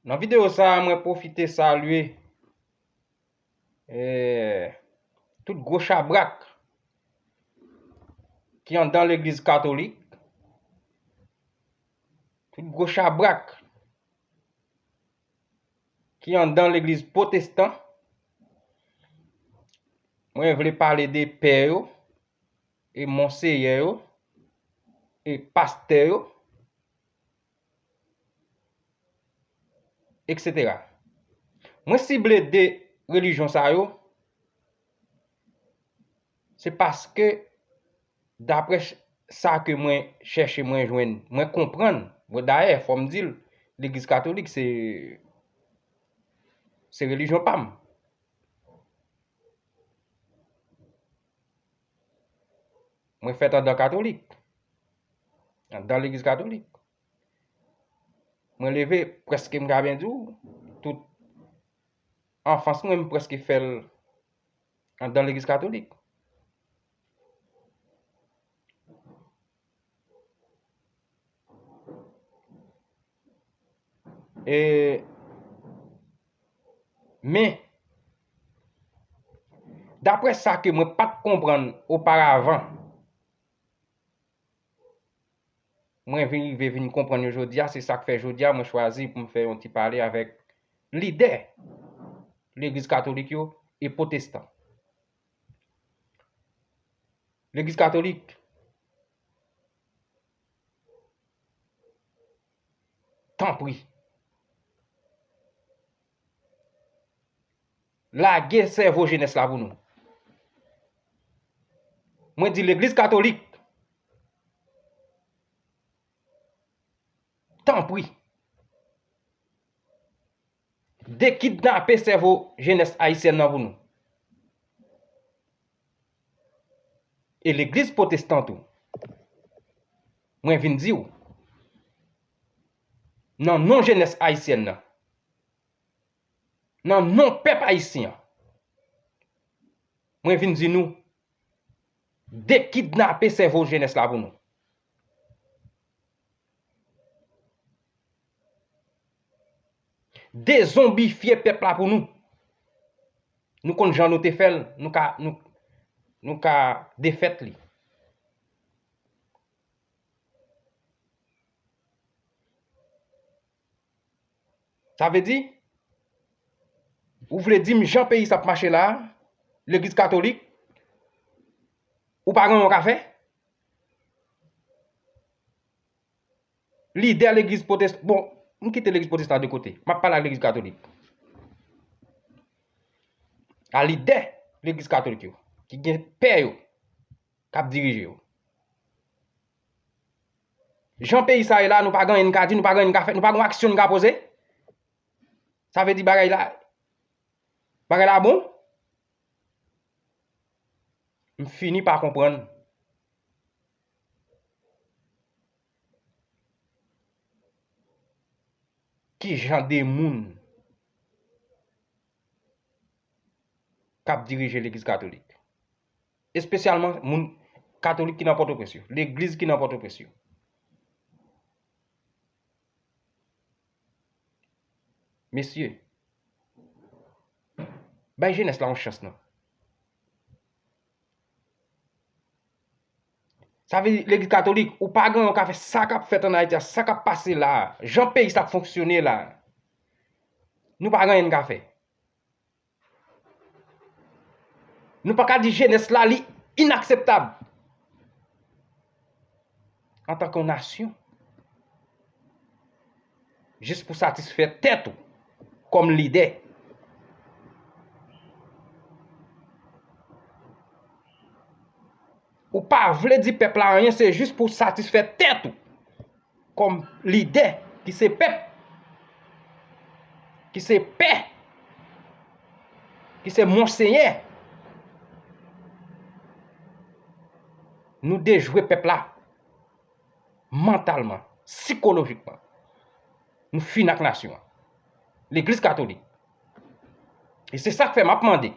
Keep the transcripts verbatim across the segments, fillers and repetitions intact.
Nan videyo sa a, mwen pwofite salye, eh, tout gwo chabrak ki anndan legliz katolik, tout gwo chabrak ki anndan legliz pwotestan. Mwen vle pale de pè yo, e monseyè yo, e pastè yo, etsetera. Mwen sible de relijyon sa yo, se paske, daprè ch-, sa ke mwen chèche, mwen jwenn, mwen konprann, bon, dayè, fò m di l, legliz katolik, se, se relijyon pa m. Mwen fèt anndan katolik, anndan legliz katolik. Mwen leve, prèske m ka byen di w, tout anfans mwen, m prèske fè l anndan legliz katolik. E, men, daprè sa ke mwen pa t konprann oparavan, mwen vin rive vin konprann yo jodi a, se sa k fè jodi a mwen chwazi pou m fè yon ti pale avèk lidè legliz katolik yo e pwotestan. Legliz katolik, tanpri, lage sèvo jenès la pou nou. Mwen di legliz katolik, tanpri, dekidnape sèvo jenès ayisyèn nan pou nou. E legliz pwotestan tou. Mwen vin di w, nan non jenès ayisyèn nan, nan non pèp ayisyen an, mwen vin di nou, dekidnape sèvo jenès la pou nou. Dezonbifye pèp la pou nou. Nou konn jan nou te fè l, nou ka, nou, nou ka defèt li. Sa vle di, ou vle di m jan peyi sa ap mache la a, legliz katolik, ou pa gen yon ka fè? Lidè legliz pwotestan, bon, m kite legliz pwotestan de kote, m ap pale ak legliz katolik. A lidè legliz katolik yo, ki gen pè yo, k ap dirije yo. Jan peyi sa ye la, nou pa gen anyen n ka di, nou pa gen anyen n ka fè, nou pa gen yon aksyon n ka poze. Sa vle di bagay la, bagay la bon? M fini pa konprann ki jan de moun k ap dirije legliz katolik. Espesyalman moun katolik ki nan Pòtoprens yo, legliz ki nan Pòtoprens yo. Mesye, bay jenès la yon chans non. Sa vle di, legliz katolik, ou pa gen yon ka fè sa k ap fèt ann Ayiti a, sa k ap pase la a, jan peyi sa ap fonksyone la a. Nou pa gen anyen n ka fè. Nou pa ka di jenès la li inakseptab antanke yon nasyon. Jis pou satisfè tèt ou kòm lidè. Ou pa vle di pèp la anyen, se jis pou satisfè tèt ou kòm lidè ki se pèp, ki se pè, ki se monsenyè. Nou dejwe pèp la mantalman, sikolojikman. Nou fini ak nasyon an. Legliz katolik. E se sa k fè m ap mande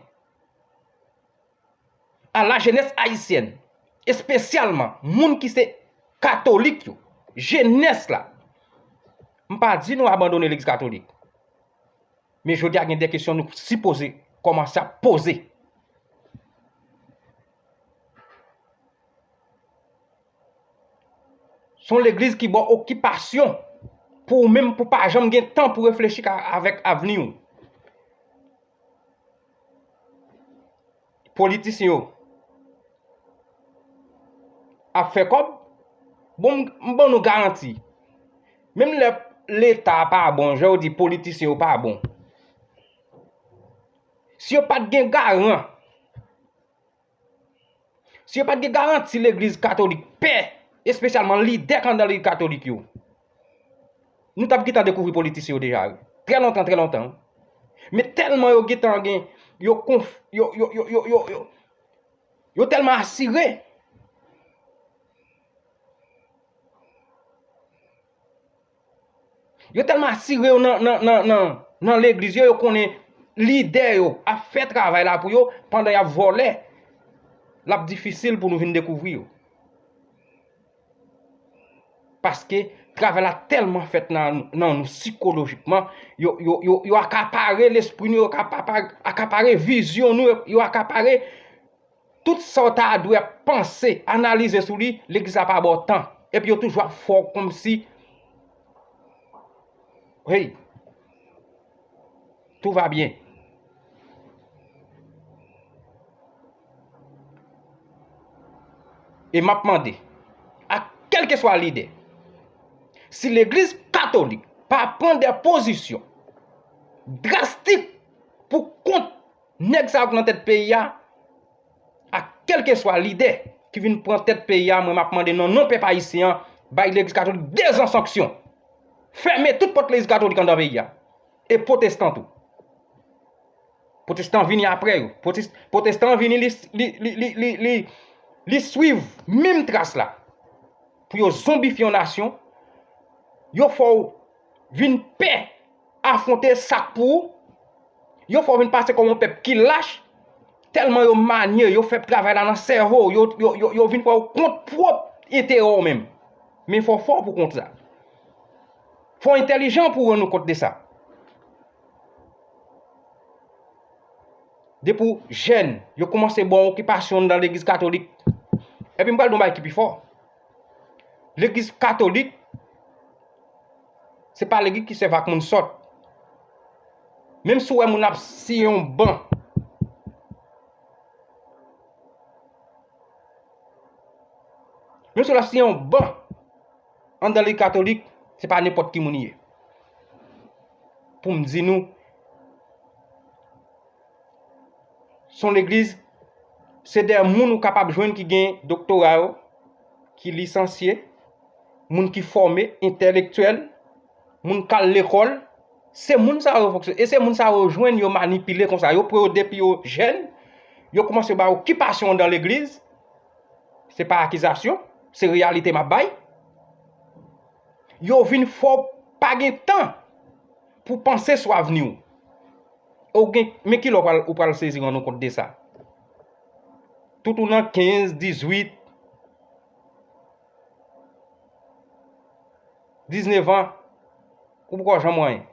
a la jenès ayisyèn, espesyalman moun ki se katolik yo, jenès la. M pa di nou abandone legliz katolik. Men jodi a gen de kesyon nou sipoze kòmanse ap poze. Se yon legliz ki ba w okipasyon pou ou menm, pou pa janm gen tan pou reflechi ka, avèk avni w. Politisyen yo ap fè kòb. Bon, m, m ban nou garanti. Menm lè Leta pa bon, jan yo di politisyen yo pa bon. Si yo pa t gen garan, si yo pa t gen garanti legliz katolik pè, espesyalman lidè k anndan legliz katolik yo, nou t ap gentan dekouvri politisyen yo deja, wi. Trè lontan, trè lontan. Men tèlman yo gentan gen, yo konf, yo, yo, yo, yo, yo, yo, yo tèlman asire. Yo tèlman asire yo nan, nan, nan, nan, nan legliz yo, yo konnen lidè yo ap fè travay la pou yo, pandan y ap vòlè, l ap difisil pou nou vin dekouvri yo. Paske travay la tèlman fèt nan, nan nou sikolojikman, yo, yo, yo, yo akapare lespri nou, yo akapa-, akapare vizyon nou, yo, yo akapare tout sa w ta dwe ap panse, analize sou li, legliz la pa ba w tan. Epi yo toujou ap fè w kòmsi, hey, tout va bien. E m ap mande, a kèlkeswa lidè, si legliz katolik pa pran de pozisyon drastik pou kont nèg sa yo k nan tèt peyi a, ak kèlkeswa lidè ki vin pran tèt peyi a, mwen m ap mande nan non pèp ayisyen an, bay legliz katolik de zan sanksyon. Fèmen tout pòt legliz katolik anndan peyi a. E pwotestan tou. Pwotestan vini apre yo. Pwotes-, pwotestan vini, li, li, li swiv menm tras la. Pou yo zonbifye yon nasyon, yo fè w vin pè afwonte sa k pou ou. Yo fè w vin pase kòm yon pèp ki lach, tèlman yo manye, yo fè travay la nan sèvo w, yo, yo, yo, yo vin fè w kont pwòp enterè w menm. Men fò w fò pou kont sa. Fò w entèlijan pou w rann ou kont de sa. Depi w jèn, yo kòmanse ba w okipasyon nan legliz katolik. Epi m pral di w yon bagay ki pi fò. Legliz katolik, se pa legliz ki sèvi ak moun sòt. Menm si w wè moun ap siye yon ban, menm si w ap siye yon ban anndan legliz katolik, se pa nenpòt ki moun li ye. Pou m di nou, se yon legliz, se de moun ou kapab jwenn ki gen doktora yo, ki lisansye, moun ki fòme, entèlektyèl, moun k al lekòl, se moun sa yo fonksyone. E se moun sa yo jwenn, yo manipile konsa. Yo pran yo depi yo jèn, yo kòmanse ba yo okipasyon anndan legliz. Se pa akizasyon, se reyalite m ap bay. Yo vin fè w pa gen tan pou panse sou avni w. Ou gen, men kilè w pral, ou pral sezi rann ou kont de sa. Tout ou nan kenz, dizuit, diznèf an, ou poko janm wè anyen.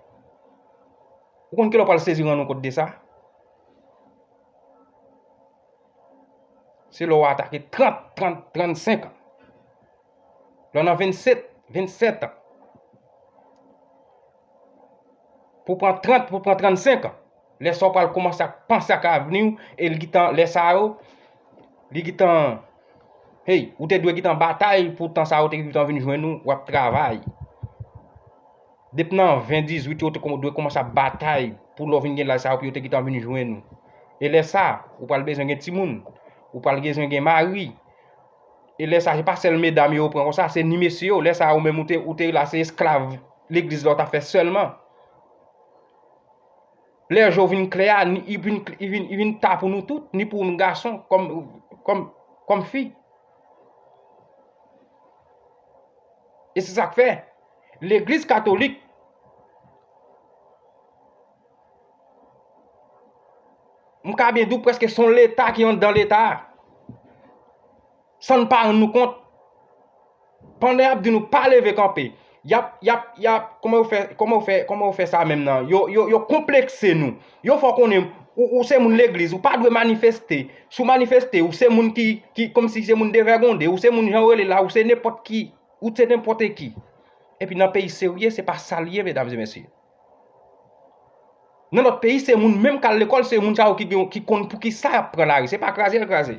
Ou konn kilè w pral sezi rann ou kont de sa? Se lè w atake trant, trant, trannsenk an. Lè w nan vennsèt, vennsèt an. Pou pran trant, pou pran trannsenk an. Lè sa w pral kòmanse ap panse ak avni w, e l gentan, lè sa yo, li gentan, hey, ou te dwe gentan batay pou tan sa yo te gentan vin jwenn ou, w ap travay. Depi nan ven dizuit yo te kòm-, dwe kòmanse ap batay pou lè w vin gen laj sa yo pou yo te gentan vin jwenn ou. E lè sa, ou pral bezwen gen timoun, ou pral bezwen gen mari. E lè sa, se pa sèl medam yo pran konsa, se ni mesye yo. Lè sa, ou menm ou te, ou te la se esklav legliz la w t ap fè sèlman. Lè je w vin klè a, ni, li vin, li vin, li vin ta pou nou tout, ni pou nou gason, kòm, kòm, kòm fi. E se sa k fè, legliz katolik, m ka byen di w prèske se yon leta ki anndan leta a. San n pa rann nou kont. Pandan y ap di nou pa leve kanpe, Y ap, y ap, y ap, kòman yo fè, kòman yo fè, kòman yo fè sa menm nan? Yo, yo, yo konplekse nou. Yo fè w konnen, ou, ou se moun legliz, ou pa dwe manifeste. Si w manifeste, ou se moun ki, ki, kòmsi se moun devègonde, ou se moun jan yo rele la, ou se nenpòt ki, ou se nenpòt ki. Epi nan peyi serye, se pa sa l ye, medam e mesye. Nan lòt peyi, se moun menm k al lekòl, se moun sa yo ki gen, ki konn poukisa y ap pran lari. Se pa kraze l kraze.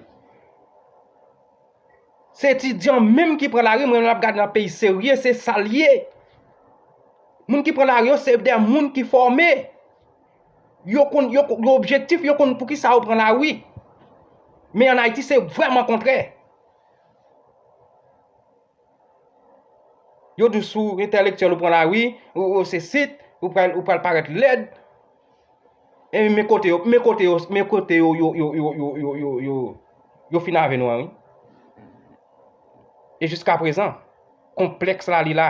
Se etidyan menm ki pran lari, mwen menm l ap gade nan peyi serye, se sa l ye. Moun ki pran lari yo, se de moun ki fòme. Yo konn, yo, yo objektif, yo konn poukisa yo pran lari. Men ann Ayiti, se vrèman kontrè. Yo di w si w entèlektyèl ou pran lari, ou, ou se sit, ou pral, ou pral parèt lèd. E men kote yo, men kote yo, men kote yo, yo, yo, yo, yo, yo, yo, yo, yo fin avè nou an, wi. E jiskaprezan, konplèks la li la.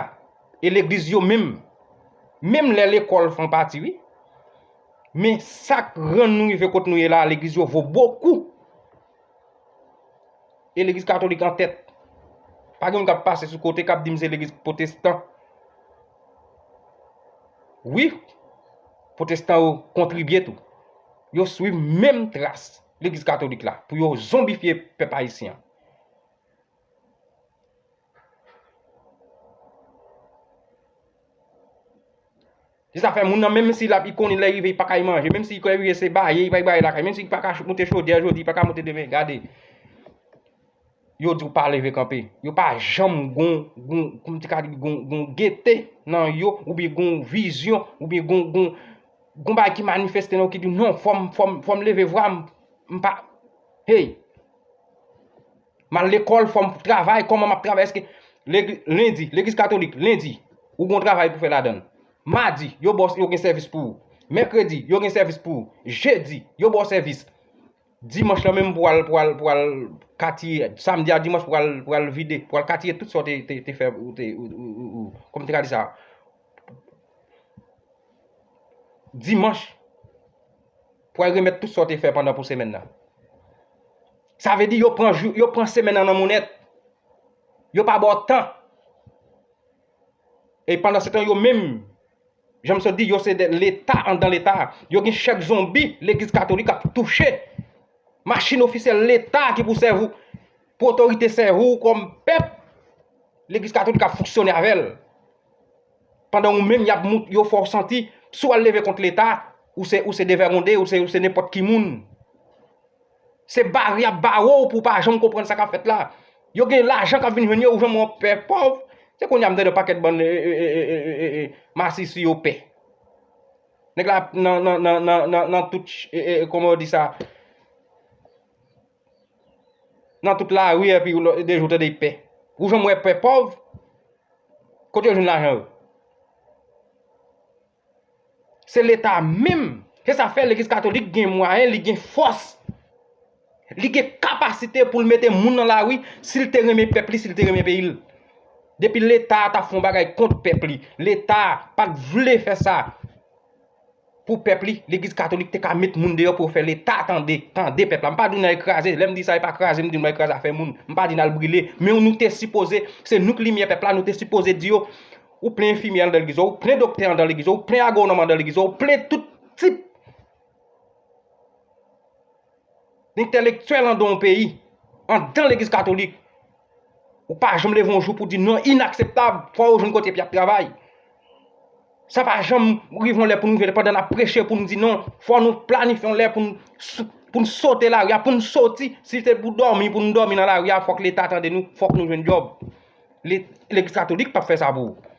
E legliz yo menm, menm lè lekòl fè yon pati, wi. Men sa k rann nou rive kot nou ye la, legliz yo vo bokou. E legliz katolik an tèt. Pa gen moun k ap pase sou kote k ap di m se legliz pwotestan. Wi, pwotestan yo kontribye tou. Yo swiv menm tras legliz katolik la pou yo zonbifye pèp ayisyen an. Se sa fè moun nan, menm si l ap, li konnen lè rive, li pa ka manje, menm si lè rive se baye, li pa ka baye lakay, menm si li pa ka moute chodyè jodi, li pa ka moute demen, gade. Yo di w pa leve kanpe. Yo pa janm gon, gon, kòman m te ka di, gon, gon gete nan yo, oubyen gon vizyon, oubyen gon, gon, gon bagay ki manifeste nan yo ki di, "Non, fò m, fò m, fò m leve vwa m, m pa, hey, m al lekòl, fò m travay, kòman m ap travay, èske," legi-, lendi, legliz katolik, lendi, ou gon travay pou fè ladan l. Madi, yo ba w, yo gen sèvis pou ou. Mèkredi, yo gen sèvis pou ou. Jedi, yo ba w sèvis. Dimanch lan menm pou al, pou al, pou al katye, samdi a dimanch pou al, pou al vide, pou al katye tout sa w te, te, te fè, ou te, ou, ou, ou, ou, kòman te ka di sa? Dimanch, pou al remèt tout sa w te fè pandan pou semèn nan. Sa vle di yo pran jou, yo pran semèn nan nan monnèt. Yo pa ba w tan. E pandan se tan yo menm, jan m sot di, yo se de Leta anndan Leta. Yo gen chèk zonbi legliz katolik ap touche. Machin ofisyèl Leta ki pou sèvi w, pou otorite sèvi w kòm pèp, legliz katolik ap fonksyone avè l. Pandan ou menm, y ap mout, yo fè w santi, si w al leve kont Leta, ou se, ou se devègonde, ou se, ou se nenpòt ki moun. Se bare y ap bare w pou w pa janm konprann sa k ap fèt la. Yo gen lajan k ap vin jwenn yo, ou janm wè yon pè pòv. Se kounye a m tande yon pakèt bann, e, e, masisi yo pè. Nèg la nan, nan, nan, nan, nan, nan tout, e, e, kòman yo di sa? Nan tout lari, epi ou, de jou tande pè. Ou janm wè pè pòv? Kote yo jwenn lajan yo? Se Leta menm. Se sa fè legliz katolik gen mwayen, li gen fòs. Li gen kapasite pou l mete moun nan lari si l te renmen pèp li, si l te renmen peyi l. Depi Leta a t ap fè yon bagay kont pèp li, Leta a pa t vle fè sa pou pèp li, legliz katolik te ka met moun deyò pou yo fè Leta tande, tande pèp la. M pa di w n al kraze, lè m di sa, e pa kraze m di n al kraze afè moun. M pa di n al brile. Men nou te sipoze, se nou k limyè pèp la, nou te sipoze di yo, ou plen enfimyè anndan legliz ou, ou plen doktè anndan legliz ou, ou plen agwonòm anndan legliz ou, ou plen tout tip entèlektyèl anndan yon peyi, anndan legliz katolik. Ou pa janm leve yon jou pou di non, inakseptab, fò yo jwenn kote pou y ap travay. Sa pa janm rive yon lè pou nou rive pandan n ap preche pou nou di non, fò nou planifye yon lè pou n sou-, pou n sote lari a, pou n soti, si se pou dòmi, pou n dòmi nan lari a, fòk Leta tande nou, fòk nou jwenn djòb. Le-, legliz katolik p ap fè sa pou ou.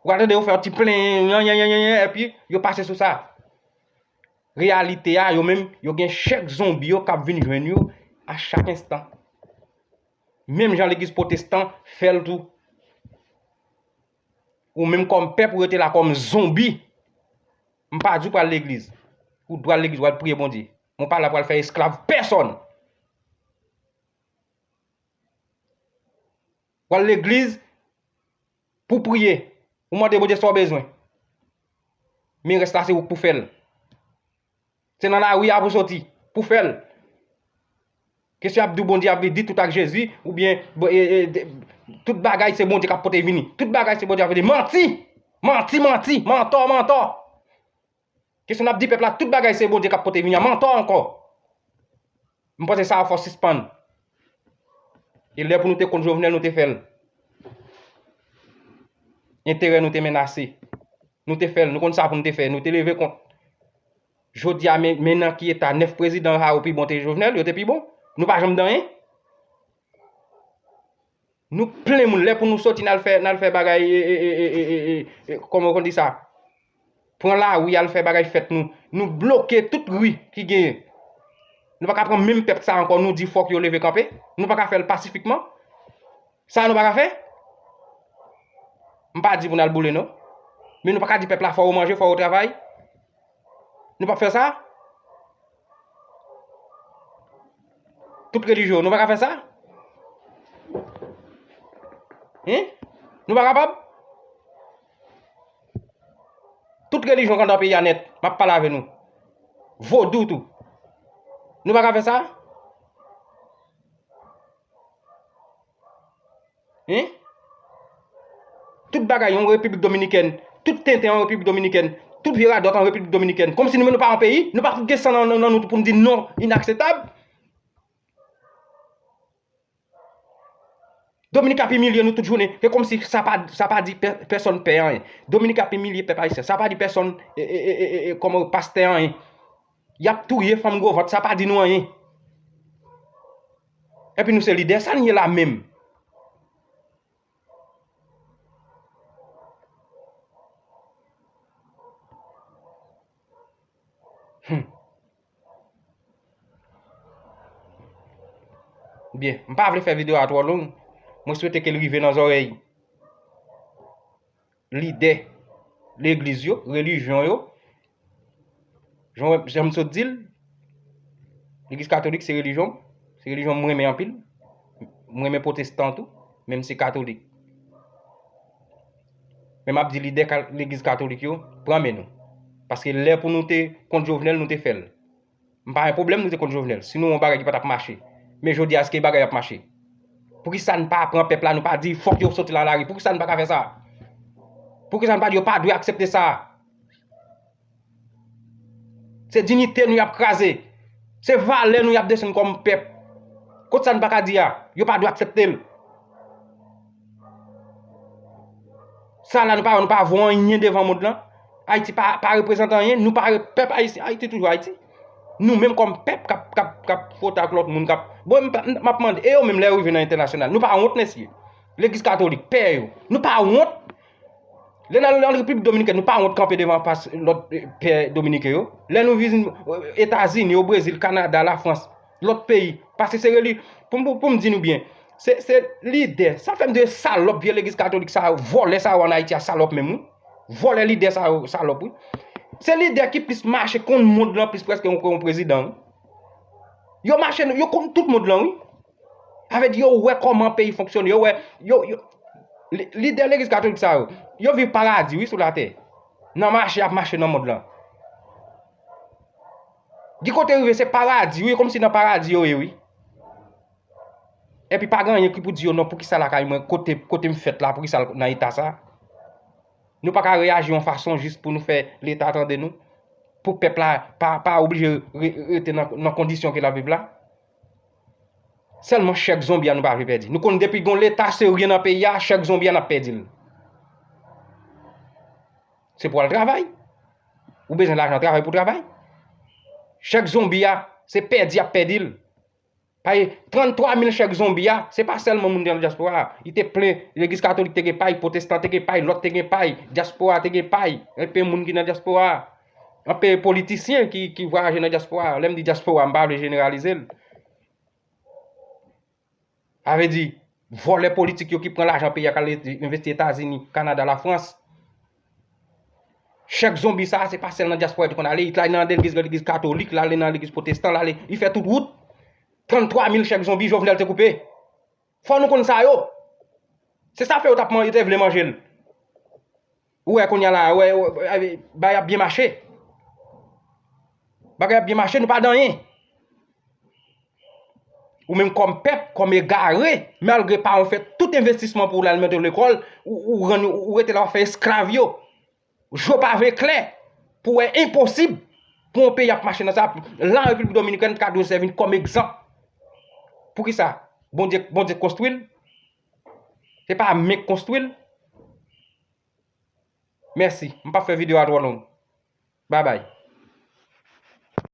Ou ka tande yo fè yon ti plen, yan, yan, yan, yan, yan, epi yo pase sou sa. Reyalite a, yo menm, yo gen chèk zonbi yo k ap vin jwenn yo a chak enstan. Menm jan legliz pwotestan fè l tou. Ou menm kòm pèp, ou rete la kòm zonbi. M pa di w pral legliz. Ou dwe al legliz, w al priye Bondye. Men w pa la pou al fè esklav pèsòn. W al legliz pou w priye. Ou mande Bondye sa w bezwen. Men rès la se ou k pou fè l. Se nan lari a pou soti, pou fè l. Kesyon ap di w Bondye ap di tout ak Jezi, oubyen, bon, e, e, de, Tout bagay se Bondye k ap pote vini. Tout bagay se Bondye k ap pote. Manti! Manti, manti, mantò, mantò. Kesyon n ap di pèp la, tout bagay se Bondye k ap pote vini a, mantò ankò. M panse sa a fò sispann. E lè pou nou te kont Jovenel, nou te fè l. Enterè nou te menase. Nou te fè l, nou konn sa pou nou te fè, nou te leve kont. Jodi a, men, men nan ki eta nèf prezidan sa yo pi bon te Jovenel, yo te pi bon. Nou pa janm di anyen. Nou plen moun, lè pou nou soti n al fè, n al fè bagay, e, e, kòman yo konn di sa? Pran lari al fè bagay fèt nou. Nou bloke tout ri ki genyen. Nou pa ka pran menm pèp sa ankò, nou di fòk yo leve kanpe. Nou pa ka fè l pasifikman. Sa nou pa ka fè? M pa di pou n al boule non. Men nou pa ka di pèp la fò yo manje, fò yo travay. Nou p ap fè sa? Tout relijyon, nou pa ka fè sa? Hein? Nou pa kapab? Tout relijyon k anndan peyi a nèt, m ap pale avè nou. Vodou tou. Nou pa ka fè sa? Hein? Tout bagay an Repiblik Dominikèn, tout tenten an Repiblik Dominikèn, tout vye radòt an Repiblik Dominikèn. Kòmsi nou menm nou pa yon peyi, nou pa fout gen san nan, nan, nan nou pou n di non, inakseptab. Dominik ap imilye nou tout jounen. Se kòmsi sa pa, sa pa di pè-, pèsonn pè anyen. Dominik ap imilye pèp ayisyen. Sa pa di pèsonn, e, e, kòman, pastè anyen. Y ap touye fanm gwo vant, sa pa di nou anyen. Epi nou se lidè, sa n ye la menm? Hmm. Byen, m pa vle fè videyo a twò long. Mwen swete ke l rive nan zòrèy lidè legliz yo, relijyon yo. Jan, jan m sot di l, legliz katolik se relijyon m, se relijyon m renmen anpil. M renmen pwotestan tou, men m se katolik. Men m ap di lidè ka-, legliz katolik yo, pran men nou. Paske lè pou nou te kont Jovenel, nou te fè l. M pa gen pwoblèm nou te kont Jovenel, si nou wè yon bagay ki pa t ap mache. Men jodi a, èske bagay ap mache? Poukisa n pa pran pèp la, nou pa di fòk yo soti nan lari? Poukisa n pa ka fè sa? Poukisa n pa di yo pa dwe aksepte sa? Se diyite nou y ap kraze. Se valè nou y ap desann kòm pèp. Kot sa n pa ka di a? Yo pa dwe aksepte l. Sa la nou pa, nou pa vo anyen devan mond lan. Ayiti pa, pa reprezante anyen. Nou pa re-, pèp ayisyen, Ayiti toujou Ayiti. Nou menm kòm pèp k ap, k ap, k ap fwote ak lòt moun k ap, bon, m pa, m ap mande, e yo menm lè yo rive nan entènasyonal, nou pa wont mesye? Legliz katolik, pè yo, nou pa wont? Lè n al nan Repiblik Dominikèn, nou pa wont kanpe devan pas lòt, eh, pè dominiken yo? Lè nou vin, eh, Etazini, o Brezil, Kanada, Lafrans, lòt peyi, paske se reli-, pou m, pou m di nou byen, se, se lidè, sa fè m di salòp vye legliz katolik sa yo, vòlè sa yo ann Ayiti a, salòp menm wi. Vòlè lidè sa yo, salòp wi. Se lidè ki plis mache konn mond lan plis prèske yon, yon prezidan wi. Yo mache, yo konn tout mond lan wi. Sa vle di yo wè kòman peyi fonksyone, yo wè, yo, yo, li-, lidè legliz katolik sa yo, yo viv paradi wi sou latè. Nan mache y ap mache nan mond lan. Di kote rive se paradi wi, kòmsi nan paradi yo ye wi. Epi pa gen anyen ki pou di yo non, poukisa lakay mwen, kote, kote m fèt la, poukisa l nan eta sa? Nou pa ka reyaji yon fason jis pou nou fè Leta tande nou? Pou pèp la pa, pa oblije re-, rete nan, nan kondisyon ke l ap viv la? Sèlman chèk zonbi a nou pa vle pèdi. Nou konn depi gon Leta serye nan peyi a, chèk zonbi a n ap pèdi l. Se pou al travay. Ou bezwen lajan travay pou travay. Chèk zonbi a, se pèdi y ap pèdi l. Paske tranntwa mil chèk zonbi a, se pa sèlman moun ki nan dyaspora a. Li te plen, legliz katolik te gen pay, pwotestan te gen pay, lòt te gen pay, dyaspora te gen pay. Anpe moun ki nan dyaspora a. Anpe politisyen ki, ki vwayaje nan dyaspora a. Lè m di dyaspora a, m pa vle jeneralize l. Sa vle di, vòlè politik yo ki pran lajan peyi a k al envesti Etazini, Kanada, Lafrans. Chèk zonbi sa a, se pa sèl nan dyaspora li te konn ale. Li t al nan legliz, legliz katolik, l ale nan legliz pwotestan, l ale, li fè tout wout. Tranntwa mil chèk zonbi Jovenel te koupe. Fò nou konn sa yo. Se sa fè yo t ap man-, yo te vle manje l. Ou wè kounye a la, wè, wè, bagay ap byen mache. Bagay ap byen mache, nou pa di anyen. Ou menm kòm pèp, kòm egare, malgre paran w fè tout envestisman pou w l al mete w lekòl, ou, ou rann, ou rete la w ap fè esklav yo. Je w pa vle klè, pou w wè enposib pou yon peyi ap mache nan sa. La, Repiblik Dominikèn ka dwe sèvi n kòm egzanp. Poukisa? Bondye, Bondye konstwi l? Se pa men k konstwi l? Mèsi. M p ap fè videyo a twò long. Babay.